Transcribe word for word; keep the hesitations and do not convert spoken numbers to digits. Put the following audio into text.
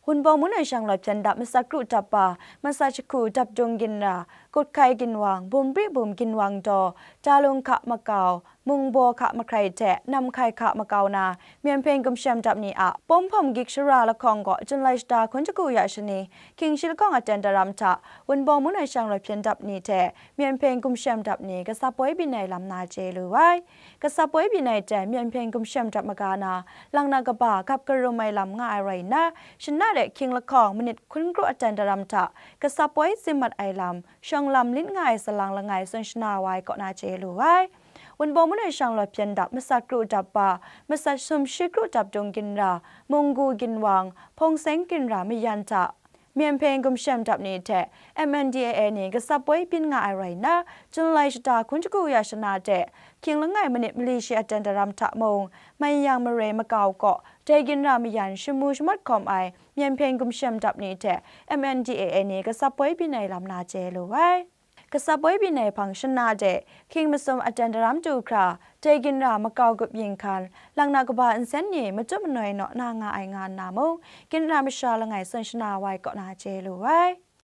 Wunpawng Mun ai Shanglawt hpyen dap masat kru dap ba, masat jahku dap dung ginra, kut hkai ginwang, bum pri bum ginwang daw, Talung hka makau, mungbaw hka mahkrai hte namhkai hka makau na, Myen Hpyen Gumshem dap ni a pawm hpawm gik shara lahkawng gaw Junlai shata hkun jahku ya shani, hkying shi lahkawng aten daram hta, Wunpawng Mun ai Shanglawt hpyen dap ni hte Myen Hpyen Gumshem dap ni gasap woi byin ai lam na chye lu ai. Gasap woi byin ai jan Myen Hpyen Gumshem dap maga na, lang na kaba gap karum ai lam nga ai rai nna, shana de hkying lahkawng manit hkun kru aten daram hta, gasap woi tsim mat ai lam, shawng lam lit nga ai salang langai tsun shana wa ai kaw na chye lu ai. Wunpawng Mun ai Shanglawt hpyen dap masat kru dap ba, masat sum shi kru dap dung ginra, munggu ginwang, hpawng seng ginra mayan hta, Myen Hpyen Gumshem dap ni hte M N D A A ni gasap woi byin nga ai rai nna, Junlai shata hkun jahku ya shana de, hkying langai manit mali shi aten daram hta mung, Manyang Mare makau kaw, dai ginra mayan shamu shamawt hkawm ai Myen Hpyen Gumshem dap ni hte M N D A A ni gasap woi byin ai lam na chye lu ai. Gasap woi byin ai hpang shana de, hkying masum aten daram du hkra, dai ginra makau gup yin hkan, lang na kaba nsen ni matup manoi naw na nga ai nga nna mung, ginra masha langai tsun shana wa ai kaw na chye lu ai.